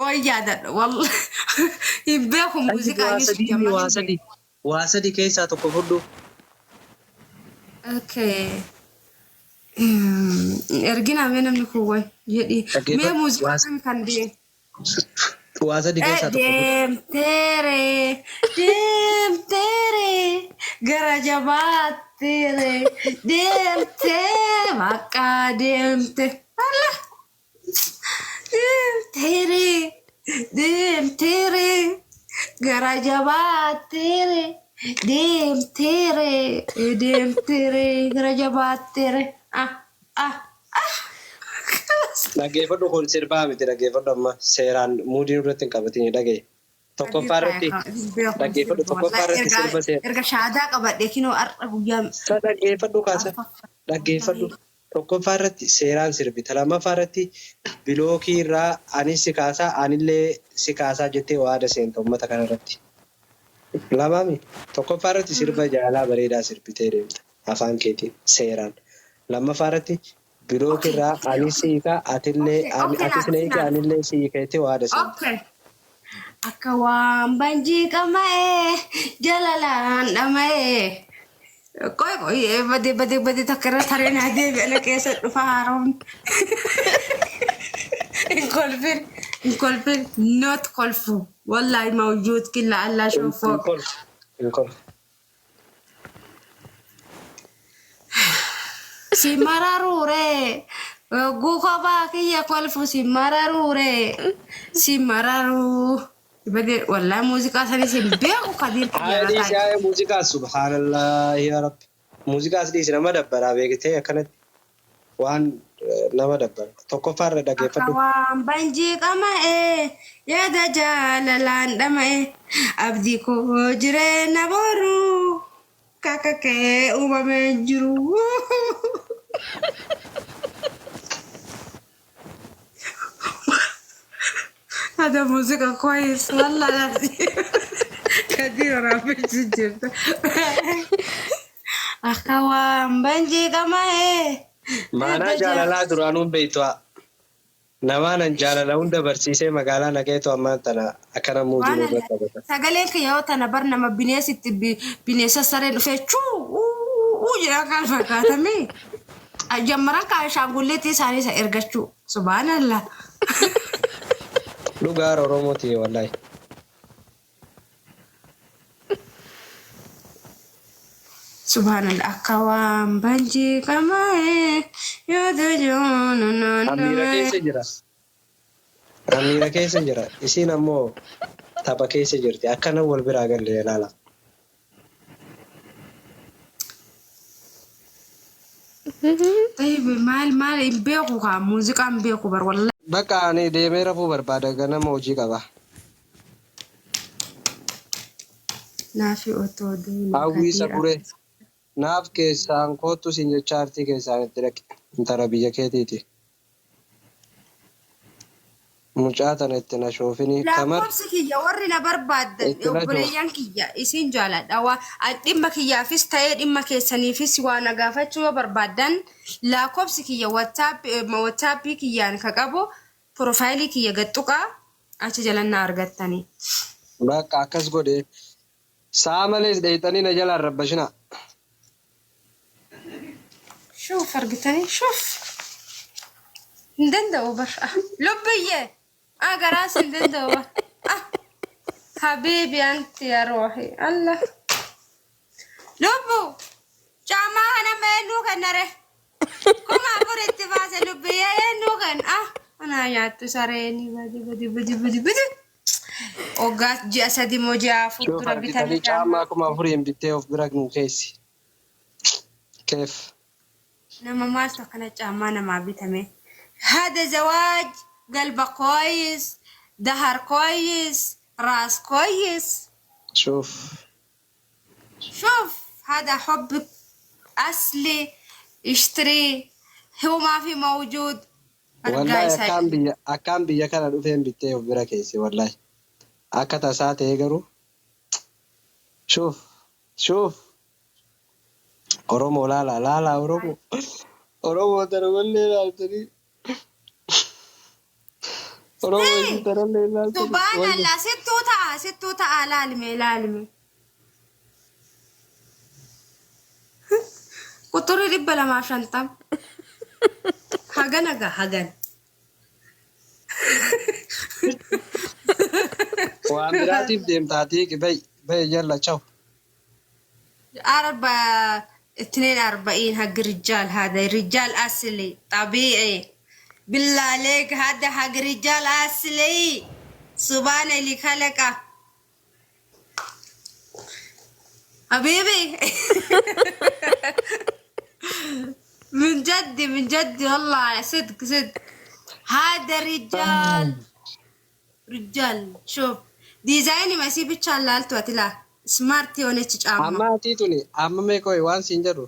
Qoy yaadadha. Wallahi hin beeku Tayyib muuziqaa waa inni sadii jammaa waa hin sadii beeku. waa sadii keessaa tokko fudhu. Okay. Ergina mee namni kun way jedhi. Mee Dhaggeeffadhu muuziqaa waa kami kan deemu? waa sadii keessaa tokko fudhu. Deemteere deemteere gara jabaatteere deemtee bakka deemte. Allah deemteere deemteere gara jabaatteere deemteere deemteere gara jabaatteere ah ah ah. Dhaggeeffadhu kun sirbaa miti dhaggeeffadhu amma seeraan muudii irratti hin qabatin dhagaye. Tokkoffaa irratti dhaggeeffadhu tokkoffaa irratti sirba seera. Erga shaadaa qabadhe kinoo har'a guyyaa Sa dhaggeeffadhu kaasa dhaggeeffadhu tokkoffaa irratti seeraan sirbita lammaffaa irratti bilookii irraa anis si kaasaa anillee si kaasaa jettee waada seenta uummata kana irratti. Lamaami tokkoffaa irratti sirba jaalalaa bareedaa sirbitee deemta afaan keetiin seeraan. Lammaffaa irratti bilookii Okay, irraa okay, anis si okay. hiikaa atillee Okay, okay, atis na naaf hiiki naaf. anillee si hiika jettee waada seenta. Okay. Akka waan banjii qama'ee jalalaan dhama'ee. Qoy qoy badee badee badee takka irra taree naa deebi'ana keessa dhufa haaroon. Hin kolfin hin kolfin not kolfu. Wallahi mawjuud killa Allah Hin shofoo. kolfu hin kolfu. Si mararuure. Hogguu kophaa kiyya kolfu si mararuure. Si mararuu. Badee wallahi muuziqaa sanis hin beeku kadiir kiyya Haa irra dhiisi taa'e. haa muuziqaa subhaanallah yaa rabbi. Muuziqaas dhiisi nama dabbaraa beektee akkanatti waan nama dabbara. Tokkoffaa irra Akka dhaggeeffadhu. waan banjii qama'ee yaada jaalalaan dhama'e abdii koo jireenya boruu kakka kee uumamee hin jiru. هذا موسيقى كويس والله العظيم كثير رافع جدا أخوان بنجي كما إيه Maanaa jaalalaa duraanuun beektu namaanan jaalala hunda barsiisee magaalaa naqeetu ammaan tana akkana muudii Waan nurra qabata. sagaleen kiyya yoo tana bar nama bineesitti bineessa sareen dhufee chuu uu jedhaa kan fakkaatame. Jammaran kaa ashaangulliitti isaanii isa ergachuu. Subhaanallah. Dhugaa Oromooti wallaahi. Subhaanallah akka waan banjii qamaa'ee yoo tajoonu Amiira keessa jira. Amiira keessa jira. Isiin ammoo tapha keessa jirti. Akkana wal biraa galle ilaala. Tayyib maal maal hin beeku kaa muuziqaa hin beeku bar wallahi. Bakka ani deemee rafuu barbaada ganama hojii qaba. Naafi otoo duuni Hawwii kadiir Saburee. Naaf keessaan koottu siin jecha artii keessaan itti dhaqi. Intala biyya keetiiti. Mucaa tana itti na shoofini. Kamar Lakkoofsi kiyya warri na barbaaddan itti na shoof. obboleeyyan kiyya isin jaaladha. Waa dhimma kiyyaafis ta'ee dhimma keessaniifis waa na gaafachuu yoo barbaaddan lakkoofsi kiyya WhatsAppii kiyyaan ka qabu profaayilii kiyya gad tuqaa achi jalan na argattanii. Bakka akkas godhe. Sa'a malees dheeyxanii na jalaan rabbashinaa. Shuuf argitanii shuuf. Hin danda'u bar. Ah, Lubbiyyee. Ah, garaas hin danda'u bar. Ah, habiibi anti yaa ruuhi. Allah. Lubbu. Caamaa kana mee eenyuu kennare? 4000 itti baase lubbiyyee eenyuu kenna? Ah, anaa nyaattu sareeni badi badi badi badi badi. Waggaa ji'a 3 moo ji'a 4 Shuuf dura bitame argitanii caammaa. caammaa 4000 bittee of bira nu keessi. Keef. Nama maaltu akkana caammaa namaa bitame? Hada zawaaj galba كويس ظهر كويس راس كويس Shuuf. شوف هذا حب أصلي اشتري هو ما في موجود argaa Wallahi isaa akkaan biyya akkaan biyya kana dhufeen bittee of bira keesse wallahi. Akka tasaa ta'ee garuu shuuf shuuf Oromoo laala laala Oromoo Oromoo tana wallee laaltanii. Oromoo isii tanallee ilaaltani. Subhanallah sittuu ta'a sittuu ta'a laalime laalime. Quxurii 250. Hagana gaa hagan. Waan biraatiif deemtaatii bayi bayi jalla chaw. أربعة اثنين أربعين حق رجال، هذا رجال أصلي طبيعي، بالله عليك هذا حق رجال أصلي، سبحان اللي خلقه حبيبي. من جدي من جدي والله صدق صدق، هذا رجال رجال. شوف ديزايني ما يسيب تشالالتو لا سمارت የሆነች ጫማ። Amma atii tuni amma mee qoy waan siin jedhu.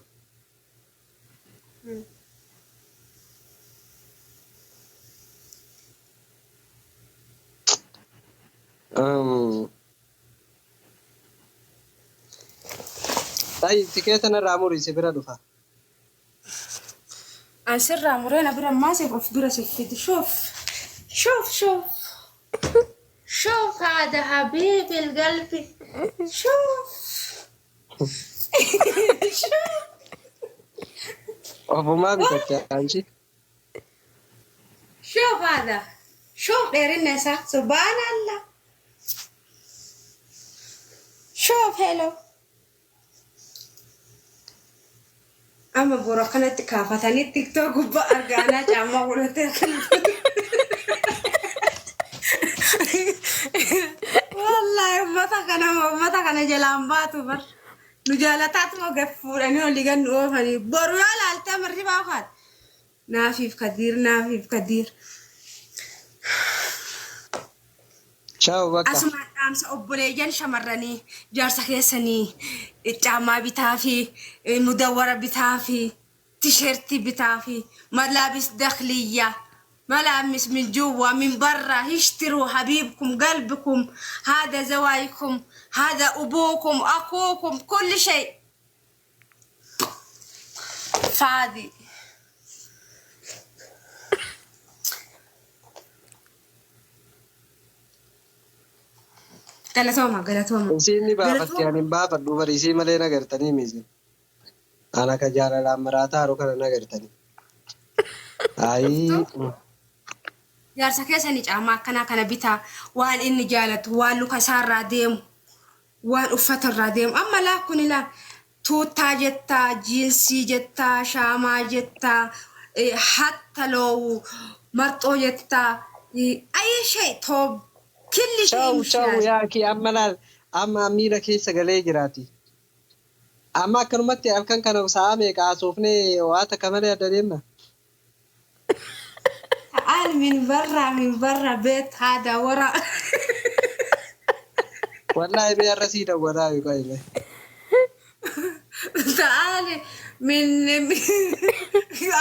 Ta'i tikeeta narraa muri si bira dhufa. Asirraa muree na bira maasiif of bira siffidi. شوف شوف شوف شوف هذا حبيبي القلبي، شوف شوف. Ofumaa bitatte anchi. شوف هذا، شوف dheerinna isaa، سبحان الله، شوف hello. Amma boru akkanatti kaafatanii TikTok gubbaa argaanaa caammaa godhatee kan. Wallahi ummata kana jalaan baatu bar. Nu jaalataatuma gad fuudhanii olii gad nu oofanii. Boru yoo laaltee marri baafaat. Naafiif kadiir naafiif kadiir. Ciao bakka. Asumaan dhaamsa obboleeyyan shamarranii jaarsa keessanii caammaa bitaa fi mudawwara bitaa fi tisheertii bitaa fi ملابس داخلية، ملابس من جوا من برا، اشتروا حبيبكم قلبكم، هذا زواجكم، هذا أبوكم أخوكم، كل شيء فاضي. Galatooma galatooma. Isiin ni baafatti ani hin baafadhu bari isii malee na gartanii misi. Ana ka jaalalaan maraataa haru kana na gartanii. Ayii. Jaarsa keessanii caamaa akkanaa kana bitaa, waan inni jaalatu, waan luka isaarraa deemu, waan uffata irraa deemu. Amma laa kun ilaa tuuttaa jettaa, jiinsii jettaa, shaamaa jettaa, hatta loowu marxoo jettaa, ayi shay toob killi shay. Ciao ciao yaaki amma laal amma miira keessa galee jiraati. Amma akkanumatti halkan kana sa'a meeqa haasofnee waa takka malee adda deemna. تعال من برا من برا بيت هذا ورا. Wallaahi mee har'a sii dawwataa qoyile. تعالي من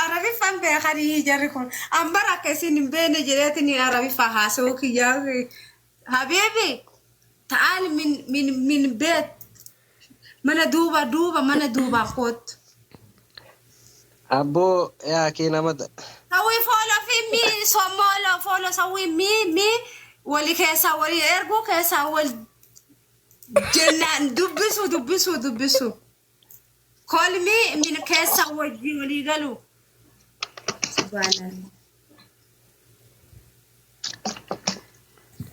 Arabiffaan beekanii jarri kun ambara akka isin hin beekne jedheetini Arabiffaa haasa'uu kiyyaa. حبيبي تعال من من من بيت mana duuba duuba mana duuba koot. Abboo yaakii nama سوي follow في مي سومولو follow سوي مي مي walii keessaa walii erguu keessaa wal jennaan dubbisu dubbisu dubbisu kolmi min keessa wajji walii galu. Subhanallah.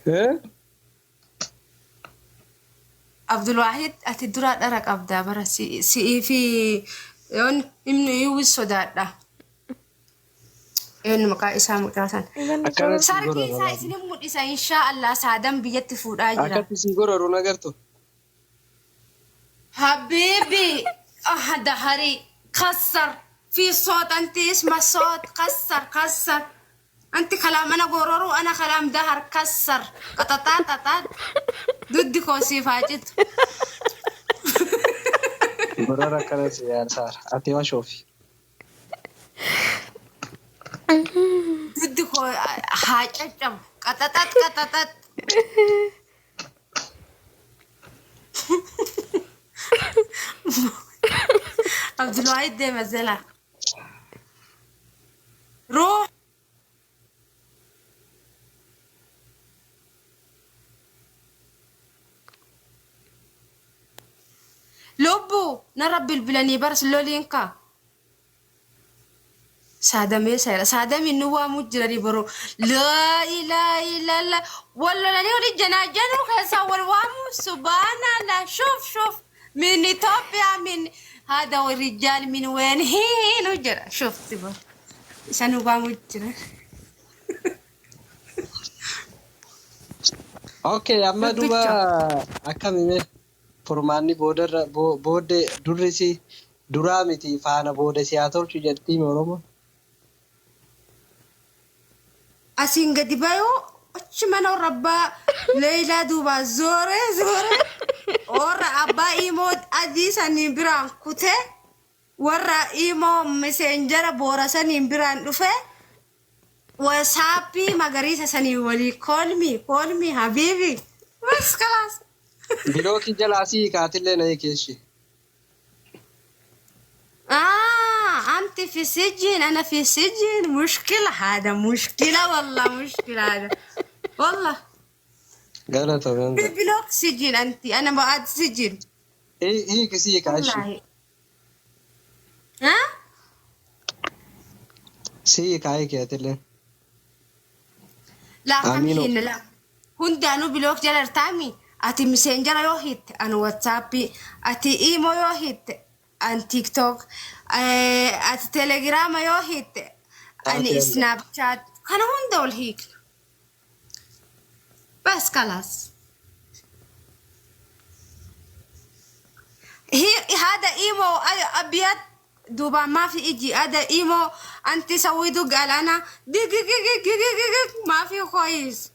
Eh? Abdulwahid ati dura dhara qabdaa bara si'ii fi yoon himni iyyuu sodaadha. Eenyu maqaa isaa mucaa sana. Akkanatti si Sargii gorora isaa laata. isinin mul'isa inshaa Allah saadan biyyatti fuudhaa jira. Akkatti si gororu nagartu. حبيبي اه ظهري كسر في صوت، انت اسمه صوت كسر كسر، انت كلام انا غرور وانا كلام ظهر كسر قططات قططات ضد كوسي فاجت. Gorora akkana si yaarsaara. Ati waa shoofi. ضد كو حاجة قططات قططات. عبد الوحيد ده مزلة روح. Lubbuu narra bilbilanii baras loliin kaa. Saadamee seera. Saadamiin nu waamuu jiranii boruu. Laa ilaa illallah. Wal lolanii wali janaajanuu keessaa wal waamuu subhaanallah. Shuf shuf. Min Itoophiyaa min hada rijaal min ween hiinu jedha. Shuf tiba. Isa nu waamuu jira. Okay, amma duuba Dubbicha. akkamime furmaanni boodarra booddee durri si duraa miti faana booda si haa tolchu jettiin Oromoo. Asiin gadi bayuu achi mana warra abbaa Leeyilaa duubaa zooree zooree warra abbaa imoo adii saniin biraan kutee warra imoo miseenjara boora saniin biraan dhufee wasaappii magariisa saniin walii koolmi koolmi habiibi bas kalaas. Bilookii jalaa si kaatillee na hiikeeshi. آه أنت في سجن أنا في سجن مشكلة هذا مشكلة والله مشكلة هذا والله. Galatoomee. في block سجن أنت أنا بعد سجن. Hiiki si hiikaashi. والله ها. Si hiikaa hiikeetillee. لا كم Amiinoo. حين لا hundaanuu block jala irtaami ati miseenjara yoo hiitte an watsaappii ati iimoo yoo hiitte an tiktok ati telegiraama yoo hiitte ani Taatee snaapchaat kana hunda ol hiikna bas kalaas. هي هذا ايمو ابيض دوبا ما في اجي هذا ايمو انت سوي دق قال انا دق دق دق دق دق ما في كويس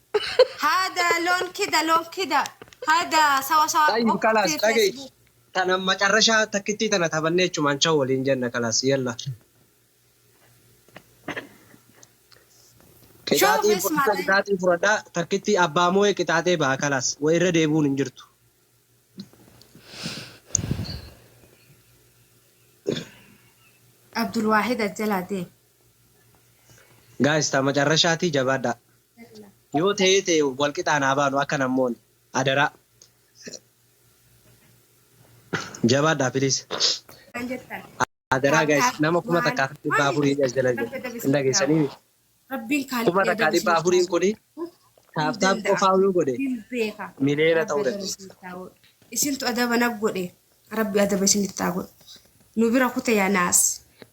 هذا لون كده لون كده هذا سوا سوا طيب خلاص اختي dhaga'i. فيسبوك. Tana macarrashaa takkittii tana taphannee jechumaan cha'u waliin jenna kalaas yalla. شوف Qixaaxii اسمع fudhadhaa qixaaxii fudhadhaa takkittii abbaa moo'ee qixaaxee ba'a kalaas wa irra deebi'uun hin jirtu. عبد الواحد الجلادي. Gaayis ta macarrashaatii jabaadhaa. Yoo ta'ee ta'e wal qixaan haa baanu akka namoonni adaraa. Jabaadhaa piliis. Adaraa gaayis nama kuma takkaa fi dhibba afurii as jala jira. Hin dhageessanii ربي kuma كان takkaa dhibba afuriin kuni taaftaaf qofaa yoo godhe beeka. miliyoona ta'uu danda'a. Isintu adaba na godhe rabbi adaba isinitti haa godhu. Nu bira kute yaa naas.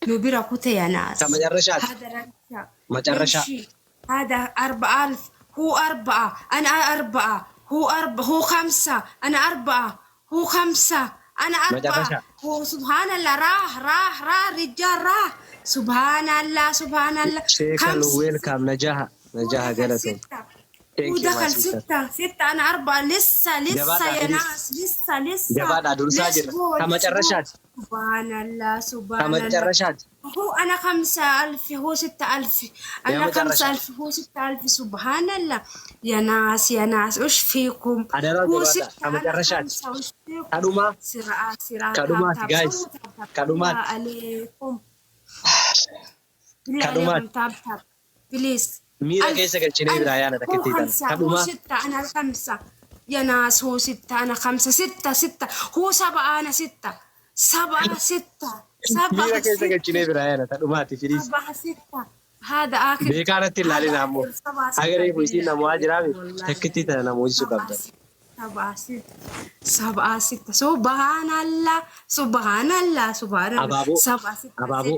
Nu bira kute yaa naas. Ta macarrashaati. هذا رجع Macarrashaa. يمشي هذا 4000 هو 4 أنا 4 هو 4 هو 5 أنا 4 هو 5 أنا 4 Macarrashaa. هو سبحان الله راح راح راح رجال راح سبحان الله سبحان الله. Sheekal 5 welcome Najaha. هو Najaha دخل galatoom. 6 Thank هو you my دخل sister. 6 6 أنا 4 لسه لسه Jabaadhaa يا please. ناس لسه لسه. Jabaadhaa dursaa Let's jirra. go Ta let's go. macarrashaati. سبحان الله Ta سبحان الله. macarrashaati. هو أنا 5000 هو 6000 Yaa أنا خمسة macarrashaati. ألف هو 6000 سبحان الله يا ناس يا ناس وش فيكم؟ Adaraa هو jabaadhaa. 6 Ta أنا macarrashaati. 5 وش فيكم؟ Kadhumaa. سرعة سرعة تاب Kadhumaati تاب guys. سووا تاب تاب بالله Kadhumaati. عليكم بالله عليكم Kadhumaati. تاب تاب بليز. Miira ألف keessa galchinee biraa ألف yaana هو takkittii tana. 5 هو Kadhumaa. 6 أنا 5 يا ناس هو 6 أنا 5 6 6 هو 7 أنا 6 7 6 Miira 7 keessa 6 galchinee biraa yaana tadhumaati please. 7 6 هذا آخر Beekaa irratti هذا ilaalin ammoo. آخر 7 6 Agaree isiin بالله namoota عليكم jiraame والله takkittii tana namoojisuu 7 qabdan. 6 7 6 7 6 سبحان الله سبحان الله سبحان الله Abaaboo. 7 6 Abaaboo.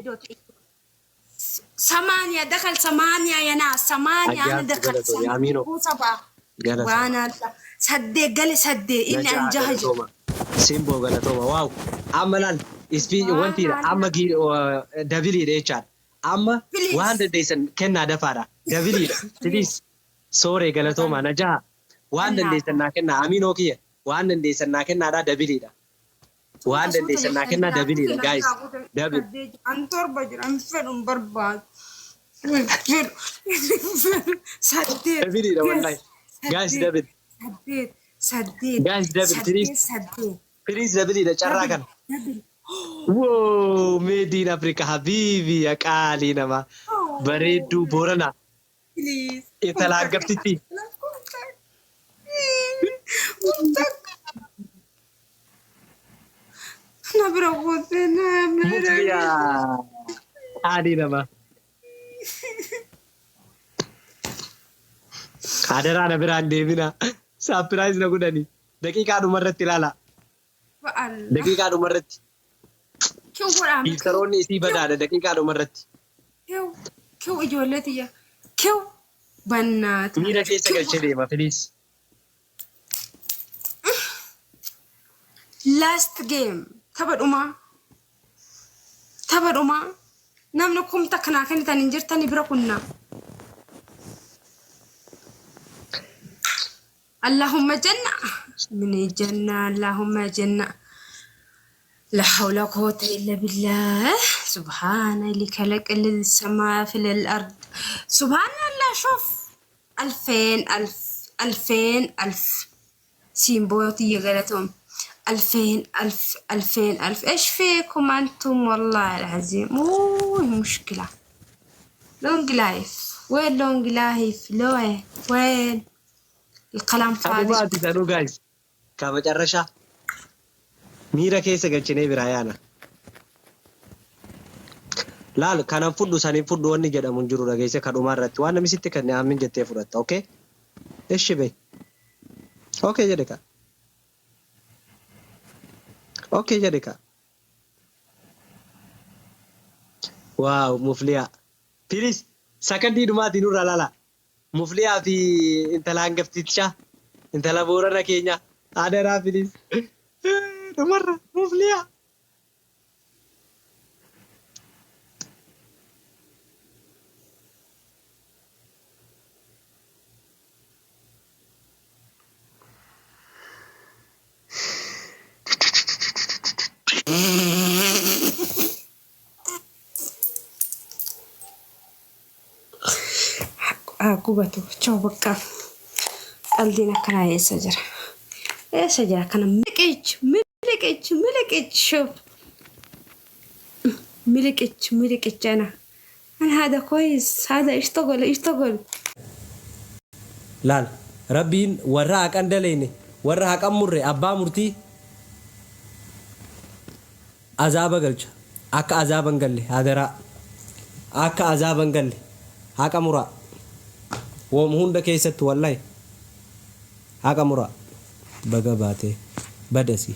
8 دخل 8 يا ناس 8 أنا Ayyaantu دخل galatoome. 8 Amiinoo هو 7 galatoome. سبحان الله صدق قال صدق إني Najaa أنجهج. galatooma. Simboo galatooma. Waaw. Amma laal ispii سبحان wantiidha. Amma الله dabiliidha jechaadha. Amma waan بليز dandeessan kennaa dafaadha. Dabiliidha. Please. Sooree galatooma. Najaa waan dandeessan كناكم naa kennaa. Amiinoo kiyya waan dandeessan naa kennaadha dabiliidha. Waan suuta suuta dandeessan naa jettanii kennaa naa dabiliidha. kute Guys. narraa kute Dabil. saddeet an 7 jira hin fedhu hin barbaadu hin fedhu hin fedhu 8 Dabiliidha yes wallahi. Guys 8 dabil. 8 8 Guys dabil. 8 Please. 8 Please dabiliidha carraa dabil kana. dabil. Wow, made in Africa habibi ya qaalii namaa bareedduu Booranaa Please. intala hangaftitti. Mufliyaa haadhi namaa. Adaraa na biraan deebina. Surprise na godhani. Daqiiqaa dhumarratti ilaala. Ba'alla. Daqiiqaa dhumarratti. Kiw godhaama. Giiftaroonni isii badaadha daqiiqaa dhumarratti. Kiw kiw ijoollee tiyya. Kiw bannaata. Miira keessa galchee deema please. Last game tapha dhumaa. Tapha dhumaa. Namni kumta kanaa kennitan hin jirtani bira kunnaa. اللهم جنة من الجنة اللهم جنة لا حول ولا قوة إلا بالله سبحان اللي خلق السماء في الأرض سبحان الله شوف 2000 ألف 2000 ألف سيمبوتي غلطهم 2000 ألف 2000 ألف. إيش فيكم أنتم والله العظيم؟ أوه مشكلة. long life وين long life لو وين القلم فاضي. Adumaati sanuu guys. Ka macarrashaa. Miira keessa galchinee biraa yaana. Laal kanan fudhu saniin fudhu wanni jedhamu hin jiru dhageesse kadhumaa irratti waan namni sitti kenne aamin jettee fudhatta. Okay? Ishi bee. Okay jedhe ka. Okay jedhe ka. Waaw Mufliyaa. Please sakandii dhumaatii nurraa laala. Mufliyaa fi intala hangaftichaa intala boorana keenya adaraa please. Dhumarra Mufliyaa. Haa gubatu chaw bakka qaldiin akkanaa eessa jira? Eessa jira kana miliqich miliqich miliqich شوف ملكتش ملكتش انا انا هذا كويس هذا اشتغل اشتغل. Laal rabbiin warra haqan daleene warra haqan murre abbaa murtii azaaba galcha akka azaaba hin galle hadaraa akka azaaba hin galle haqa muraa woom hunda keessatti wallahi haqa muraa baga baatee badasi.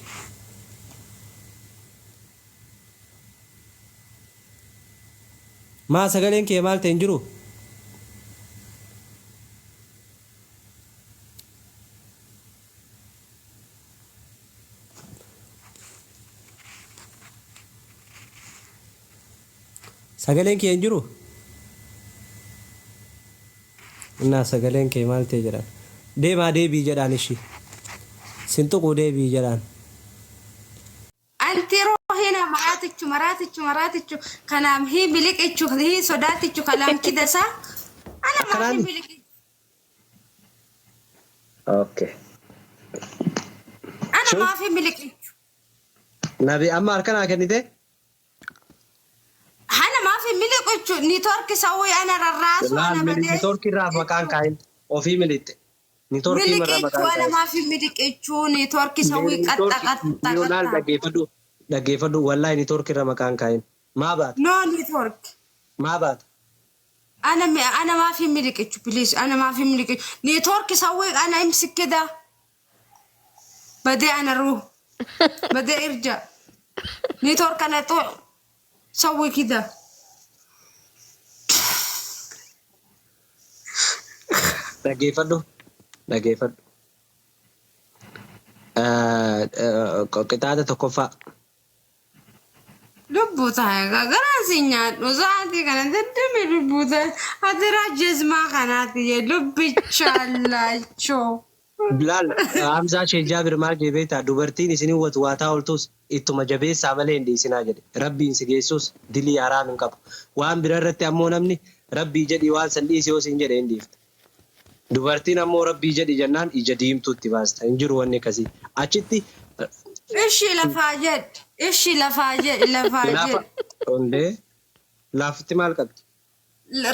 Maa sagaleen kee maal ta'e hin jiru? Sagaleen kee hin jiru? Innaa sagaleen kee maal ta'e jedhaan. Deemaa deebii jedhaan ishii. Sin tuquu deebii jedhaan. انت روح هنا مراتك مراتك مراتك كلام هي ملكتش هي صداتك كلام كده صح؟ انا ما في Akkanaani? ملكتش. Okay. انا شوف ما في ملكتش. Nabi amma harka naa kennite? انا ما في ملكتش نيتورك سوي انا الراس Laal وانا بديت niitoorkii irraa maqaan kaa'in ofii militte. Niitoorkii irraa ملكتش maqaan وانا kaa'in. ما في ملكتش نيتورك سوي قطة قطة Laal قطة. dhaggeeffadhu dhaggeeffadhu wallaahi niitoorkii irra maqaan kaa'in. Maa baata? no network. Maa baata? انا ما في ملكتش please انا ما في ملكتش network سوي انا امسك كده بدي انا اروح بدي ارجع network انا طوع سوي كده. Dhaggeeffadhu dhaggeeffadhu. Qixaata tokkoffaa. Lubbuu taa'e garaa si nyaadhu sa'aatii kana daddame lubbuu taa'e atiraa jezmaa kanaati jee lubbicha laachoo. Laal Hamzaa Sheekh Jaabir maal jee beektaa dubartiin isin watu waataa ooltus ittuma jabeessaa malee hin dhiisinaa jedhe. Rabbiin si geessus dilii haraam hin qabu. Waan bira irratti ammoo namni rabbii jedhii waan san dhiisi yoo siin jedhe hin dhiifta. Dubartiin ammoo rabbii jedhi jennaan ija diimtuutti baasta. Hin jiru wanni akkasii. Achitti Ishi lafaa jedhe ishi lafaa jedhe lafaa laafa jedhe. ondee laafti maal qabdi?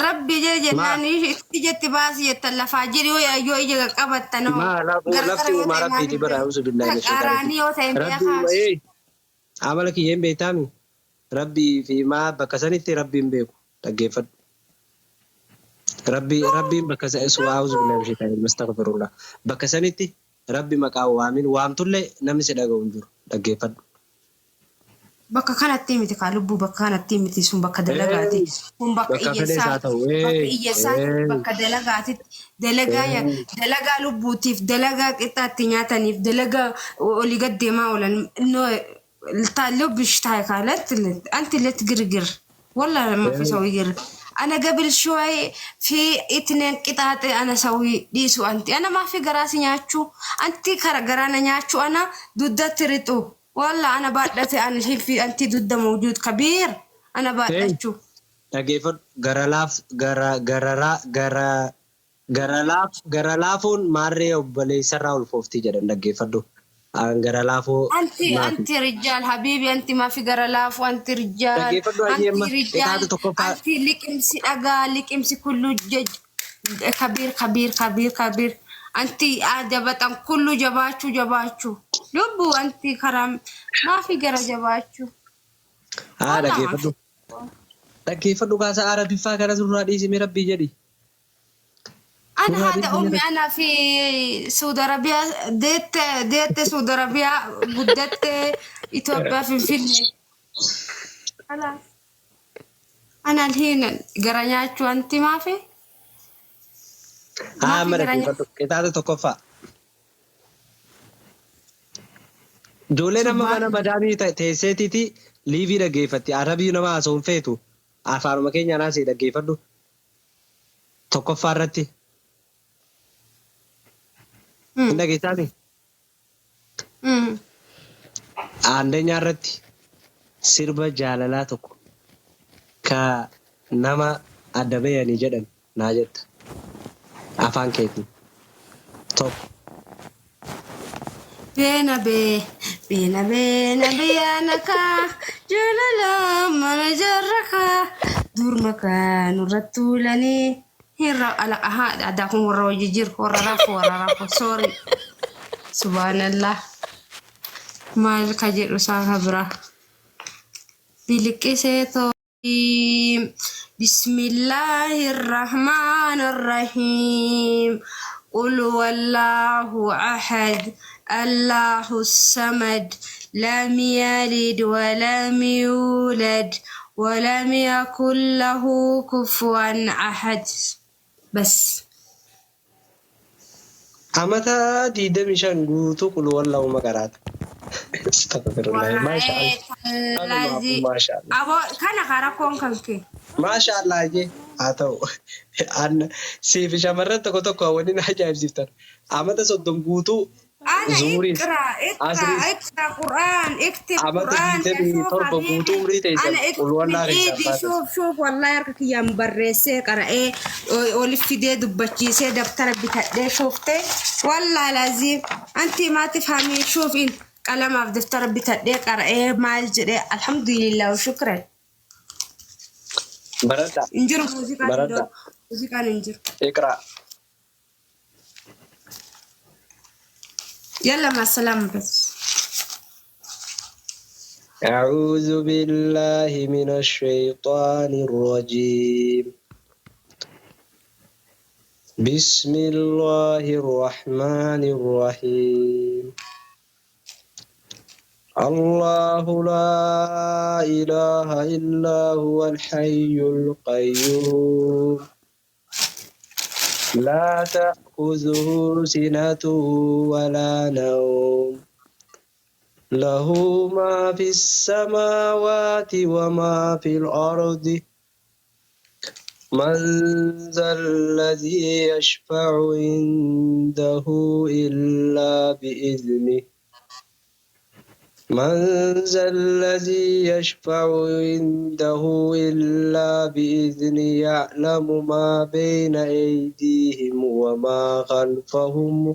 Rabbi jedhe Maa jennaan itti jetti baasi jettan lafaa jedhi yoo yoo ija qabattan hoo maa gargara lafti yoo uumaa ta'e rabbiiti maaliif bara auzu billaahi mina shaytaani qaraanii yoo ta'e rajiim. Rabbi beekaas. uumaa amala kiyyeen beektaami. Rabbii fi maa bakka sanitti Rabbiin beeku dhaggeeffadhu. Rabbi Rabbiin bakka a'uuzu billaahi minash shayxaani rajiim astaghfirullah. Bakka sanitti Rabbi maqaa waamin waamtullee namni si dhaga'u hin jiru dhaggeeffadhu. Bakka kanatti miti kaa lubbuu, bakka kanatti miti, sun bakka dalagaati. Kun bakka Bakka fedhees haa iyyeessaati. ta'u. Bakka iyyeessaati, bakka dalagaatitti. Dalagaa dalagaa lubbuutiif, dalagaa qixxaatti nyaataniif, dalagaa olii gad deemaa oolan. No, لبش تاي قالت انت اللي تقرقر والله ما في سوي قر. انا قبل شوي في اثنين قطعة انا سوي ديسو انت انا ما في قراسي نياتشو انت كرا نياتشو انا ضد تريتو والله انا بعدتي انا الحين في انت ضد موجود كبير انا بعدتشو. Dhaggeeffadhu, gara laaf gara gararaa gara gara laaf gara laafuun maarree obboleessarraa ulfoofti jedhan dhaggeeffadhu. An gara laafoo انت maafi. انت رجال حبيبي، انت ما في قرلاف وانت رجال. Dhaggeeffadhu ayyee انت amma رجال. qixaata tokkoffaa. انت لك امسي اقا لك امسي كله جج كبير كبير كبير كبير انت عجبتن كله جباتشو جباتشو لبو انت كرم ما في قرا جباتشو. Haa والله ما dhaggeeffadhu. في. Dhaggeeffadhu kaasaa arabiffaa kana surraa dhiisimee rabbii jedhi. انا Surraa هذا dhiisimee امي rabbii. انا في سعودي عربية ديت ديت سعودي عربية قدت اثيوبيا في فيلم خلاص انا الحين قرنياتشو انت ما في Haa ما في amma قرنيا. dhaggeeffadhu qixaata tokkoffaa. Ijoolleen amma mana سبحان madaamii teesseetiiti liivii dhaggeeffatti. Arabii nama haasa'uun feetu. Afaanuma keenya naasii dhaggeeffadhu. Tokkoffaa irratti. Hin dhageessaati? Aandanyaa irratti sirba jaalalaa tokko ka nama adda bayanii jedhan naa jetta. Afaan keetiin. Tokko. بينا بي بينا بينا بيانك جللا من جرك دور مكان رتولني هيرا على أها أداكم ورا وجير ورا رافو ورا رافو سوري سبحان الله مال كجر وساها برا بلكسيتو. بسم الله الرحمن الرحيم. قل والله أحد الله الصمد لم يلد ولم يولد ولم يكن له كفوا أحد. بس. Amata 25 guutuu qul wallahuma qaraata. Astaghfirullah. Maasha Allah. ورأيت Kanumaafuu الذي maasha Allah. أبو كان غرقون كنكي. Maasha Allah jee haa ta'u. Siif shamarran tokko tokko wanni na ajaa'ibsiiftan. Amata 30 guutuu أنا zuuriis اقرأ اقرأ asriis اقرأ قرآن اكتب amata قرآن يا digdamii شوف torba guutuu حبيبي umrii teessan أنا qul اكتب من wallaa keessaan إيدي baatan. شوف شوف والله يركك يا مبرسي قرأ إيه ولف دي دبتشيسي دفتر بتاعي شوفتي والله لازم أنت ما تفهمي. شوف إن قلم في دفتر بتاعي قرأ إيه مال جري الحمد لله وشكرا. Baradhaa. انجر موسيقى Baradhaa. موسيقى انجر. Iqraa. يلا مع السلامة بس. أعوذ بالله من الشيطان الرجيم. بسم الله الرحمن الرحيم. الله لا إله إلا هو الحي القيوم لا تأخذه سنة ولا نوم له ما في السماوات وما في الأرض من ذا الذي يشفع عنده إلا بإذنه من ذا الذي يشفع عنده إلا بإذنه يعلم ما بين أيديهم وما خلفهم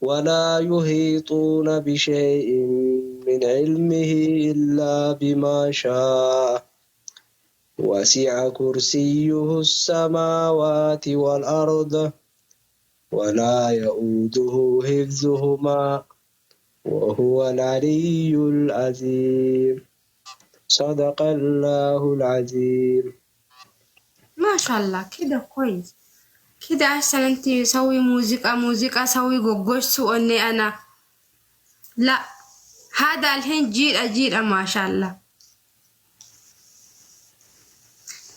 ولا يحيطون بشيء من علمه إلا بما شاء وسع كرسيه السماوات والأرض ولا يؤوده حفظهما وهو العلي العظيم. صدق الله العظيم. ما شاء الله كده كويس كده أحسن. أنت سوي موسيقى موسيقى سوي قوقوش سوء أنا لا هذا الحين جيل أجيل ما شاء الله.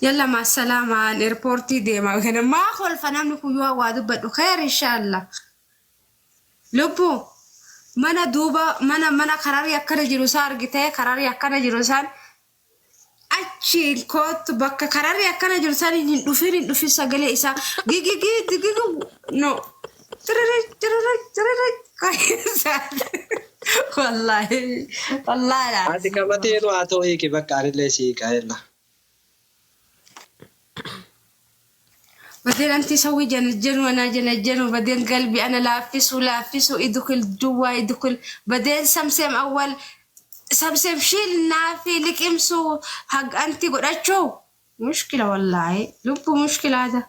يلا مع السلامة الإيربورتي ديما كده ما خلف نملك يوا وادب خير إن شاء الله. Lubbu mana duuba mana kararri akkana jiru isaa argitee kararri akkana jiru isaan achiin kootu bakka kararri akkana jiru isaan hin dhufin hin dhufin sagalee isaa gigigii gigigi no tiriri tiriri tiriri wallaahi wallaahi. Ati qabateenu haa ta'u hiiki bakka anillee si hiika yella. بعدين انت سوي جنجن وانا جنجن وبعدين قلبي انا لافس ولافس ويدخل جوا يدخل بعدين سمسم اول سمسم شيل نافي لك امسو حق انت قرأتشو مشكلة والله لبو مشكلة هذا.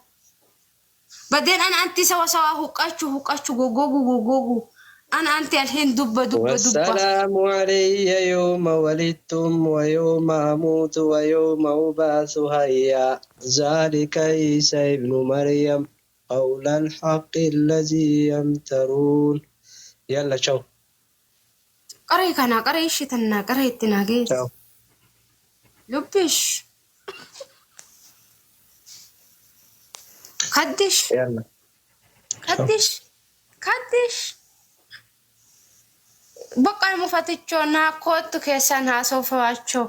بعدين انا انت سوا سوا هقاشو هقاشو غوغو غوغو انا انت الحين دبة دبة دبة. والسلام علي يوم ولدتم ويوم أموت ويوم أبعث حيا ذلك عيسى ابن مريم قول الحق الذي يمترون. يلا تشاو. قري كان قري شتنا قري التناقيس. تشاو. لبش قدش. يلا تشاو. قدش قدش Bakka mufatichoo naa kootu keessaan haasofachoo.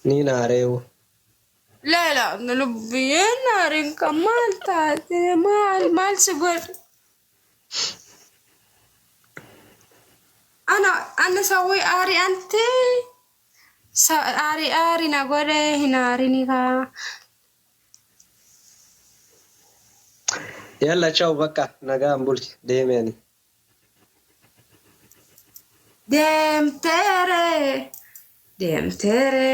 Ni naareewu. Leela lubbiyeen naariin kan maal taate maal maal si godhe. Ana ana sawwi aari ante aari aari na godhe hin aarini kaa. Yalla ciao bakka nagaan buli deemeen. Deemteere deemteere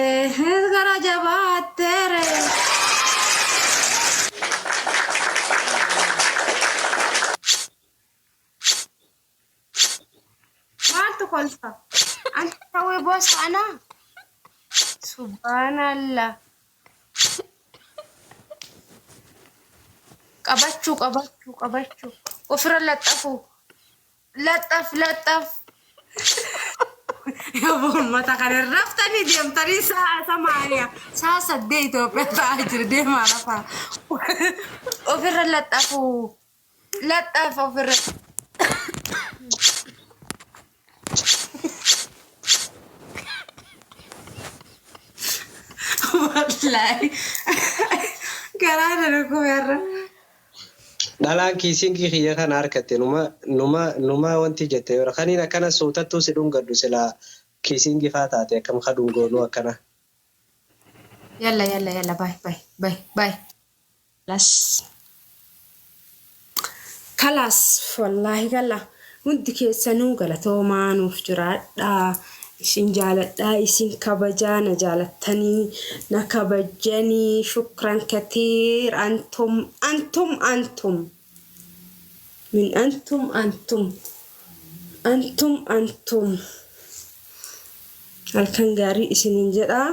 gara jabaatteere. Maaltu kolfa? Anta sawwi boosa ana? Subhaanallah. Qabachuu qabachuu qabachuu ofirra laxxafu laxxaf laxxaf. Uummata kana raftanii deemtanii sa'a samaaniya sa'a saddeet Itoophiyaa ta'aa jira deemaa rafaa. Ofirra laxxafu laxxaf ofirra. Wallaahi garaa na dhukkube. Dhalaan kiisinkii kiyya kana harkatte numa numa numa wanti jette yoo kaniin akkana suutattuu si dhungadhu silaa kiisinkii faa taate akkam ka dhungoonuu akkana. Yalla yalla yalla bye bye bye bye. Las. Kalaas wallaahi gala hundi keessanuu galatoomaa nuuf jiraadhaa. Isin jaaladhaa isin kabajaa na jaalattanii na kabajanii shukran katiir antum antum antum min antum antum antum antum halkan gaarii isiniin jedhaa.